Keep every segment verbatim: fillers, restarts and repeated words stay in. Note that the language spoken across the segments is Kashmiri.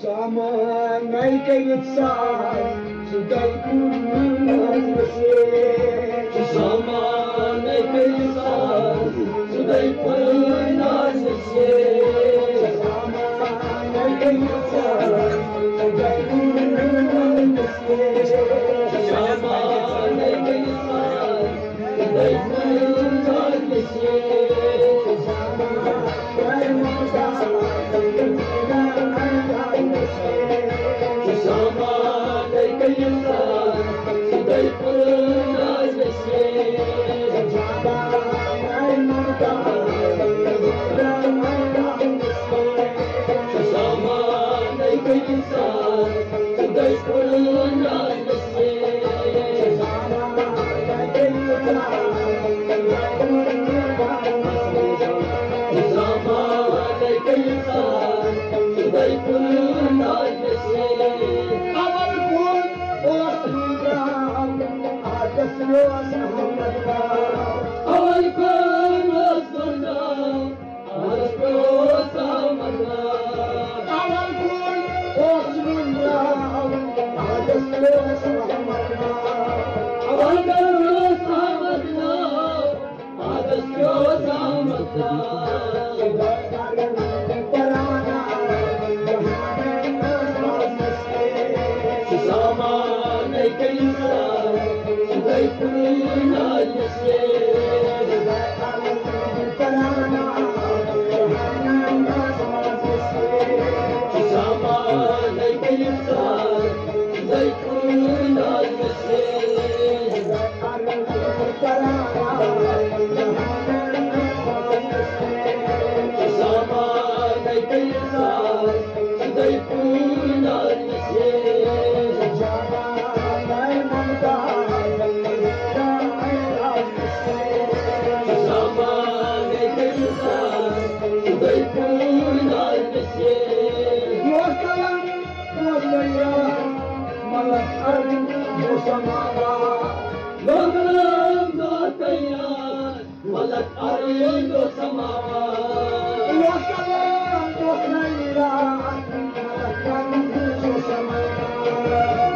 سامانَے کٔرِتھ ساز، سُہ گٔے پُرناز نصیب۔ سامانَے کٔرِتھ ساز، سُہ گٔے پُرناز نصیب۔ سامانَے کٔرِتھ ساز، سُہ گٔے پُرناز نصیب۔ سامانَے کٔرِتھ ساز، اول کُن اوس گُنٛڈراو، عادس اوس احمد ناو۔ اول کُن اوس گُنٛڈراو، عادس اوس احمد ناو۔ اول کُن اوس گُنٛڈراو، عادس اوس احمد ناو۔ اول کُن اوس احمد ناو، عادس اوس احمد ناو۔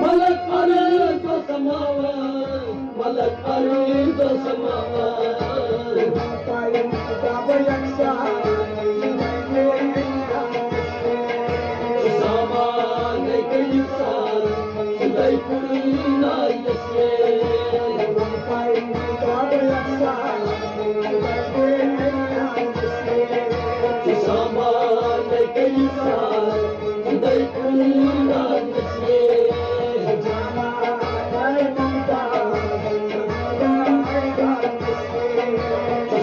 ملک ارے دو سماوار، ملک ارے دو سماوار۔ سامان کٔرِو ساز، خداے پُرناز نصیب۔ سامان کٔرِو ساز، خداے پُرناز نصیب۔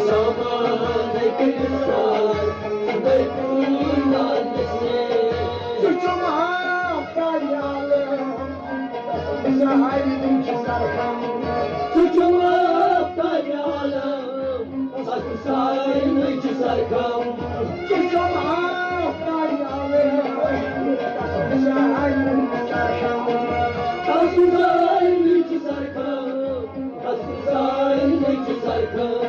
سامان کٔرِو ساز، خداے پُرناز نصیب۔ ژٕ چھُکھ آفتابِ عالم، ژٕ چھُکھ آفتابِ عالم، سارنٕے چھُ سرگم۔ ژٕ چھُکھ آفتابِ عالم، سارنٕے چھُ سرگم۔ سارنٕے چھُ سرگم۔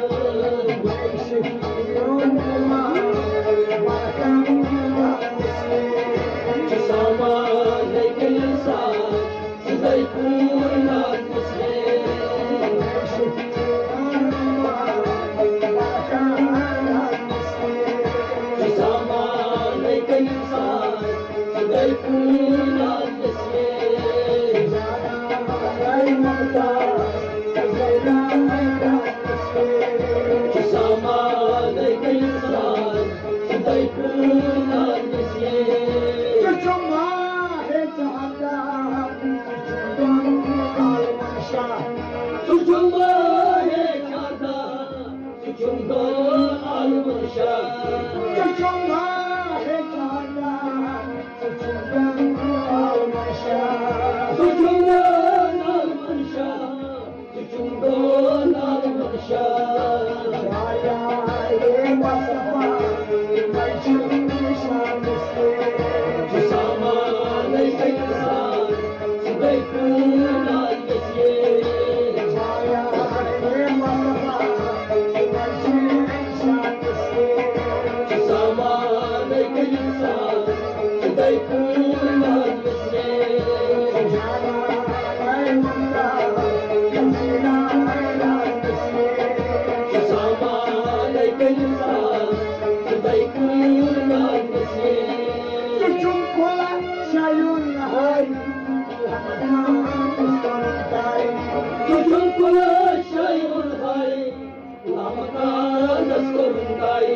لامکانس کوٚرُن طے۔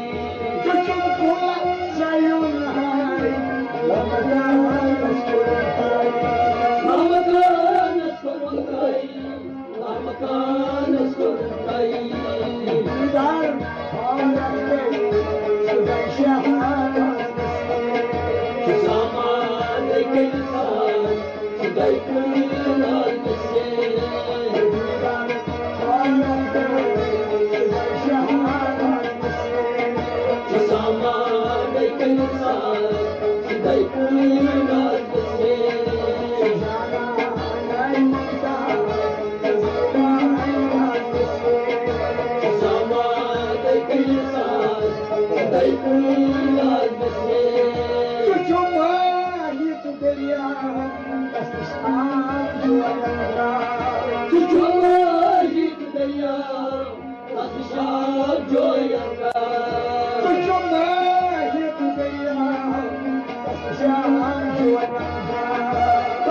ژٕ چھُکھ پوٚز شیُن ہاے، لامکانس کوٚرُن طے۔ لامکانس کوٚرُن طے، لامکانس کوٚرُن طے۔ دیٖدار عالم گٔے صُبحن شہادت۔ سامان گٔے ساز۔ ژٕ چھُکھ ماہی تہٕ دٔریاو، تَس نِش آب جویَن درٛاو۔ ژٕ چھُکھ ماہی تہٕ دٔریاو، تَس نِش آب جویَن درٛاو۔ ژٕ چھُکھ ماہی تہٕ دٔریاو، تَس نِش آب جویَن درٛاو۔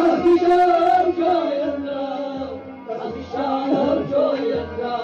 تَس نِش آب جویَن درٛاو۔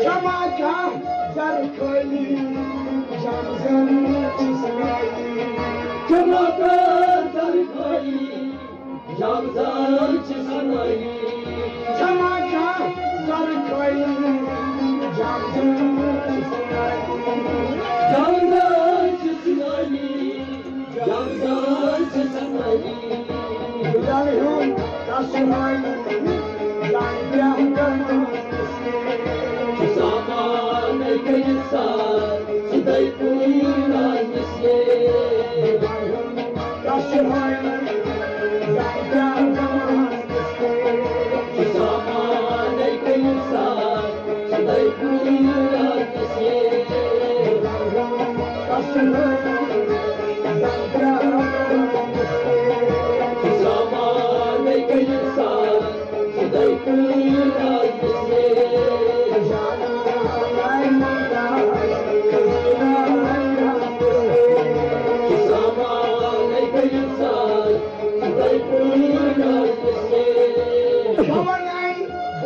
جمع کانٛہہ زر خٲلی، جام زن چھُس نٲیی۔ جمع کانٛہہ زر خٲلی، جام زن چھُس نٲیی۔ جمع کانٛہہ زر خٲلی، جام زن چھُس نٲیی۔ جام زن چھُس نٲیی۔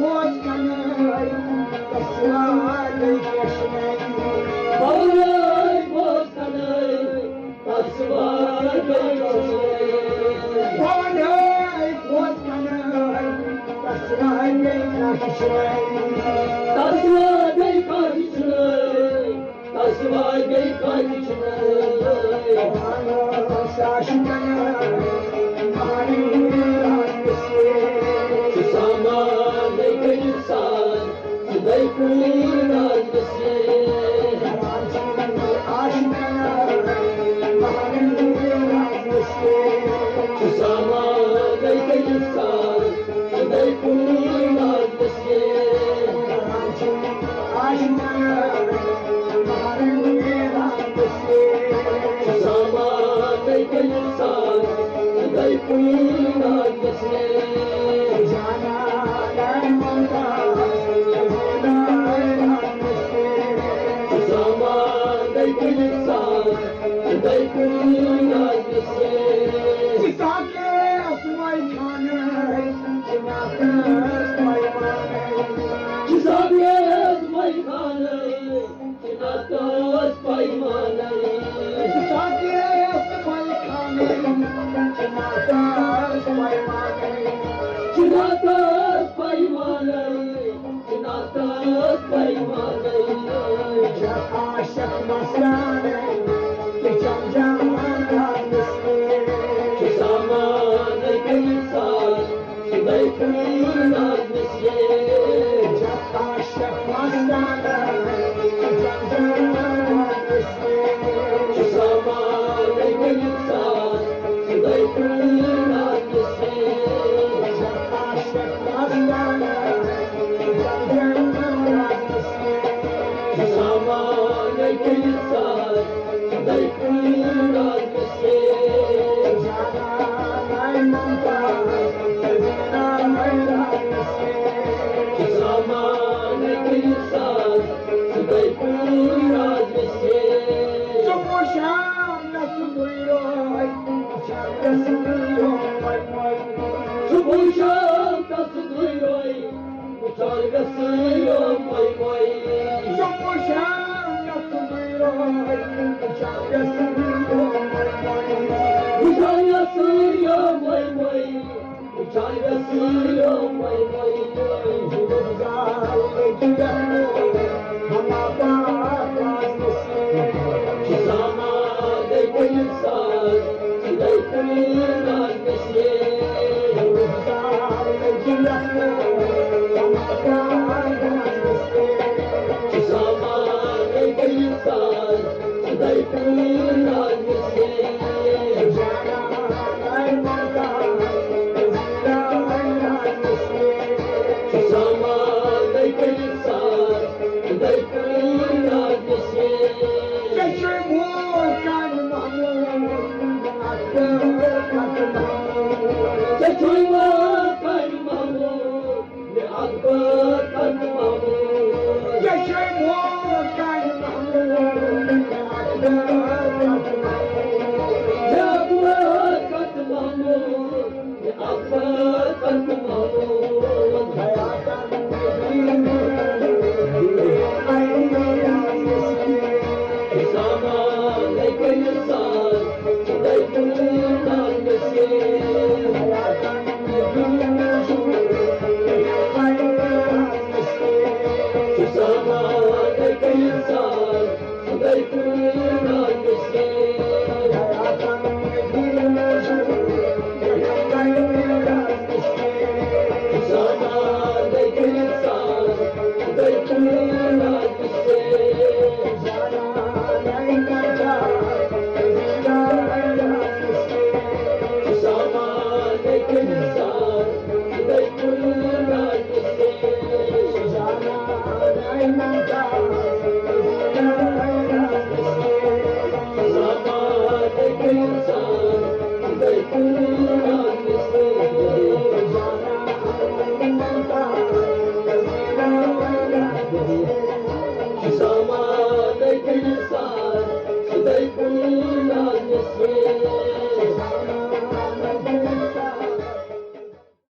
بوز کنہٕ، تسوارے کشمے۔ بوز کنہٕ، تسوارے کشمے۔ بوز کنہٕ، تسوارے کشمے۔ تسوارے کشمے۔ تسوارے کشمے۔ سامان گٔے ساز، سُدے پوٗرٕ راز وسیع۔ سامان گٔے ساز، سُدے پوٗرٕ راز وسیع۔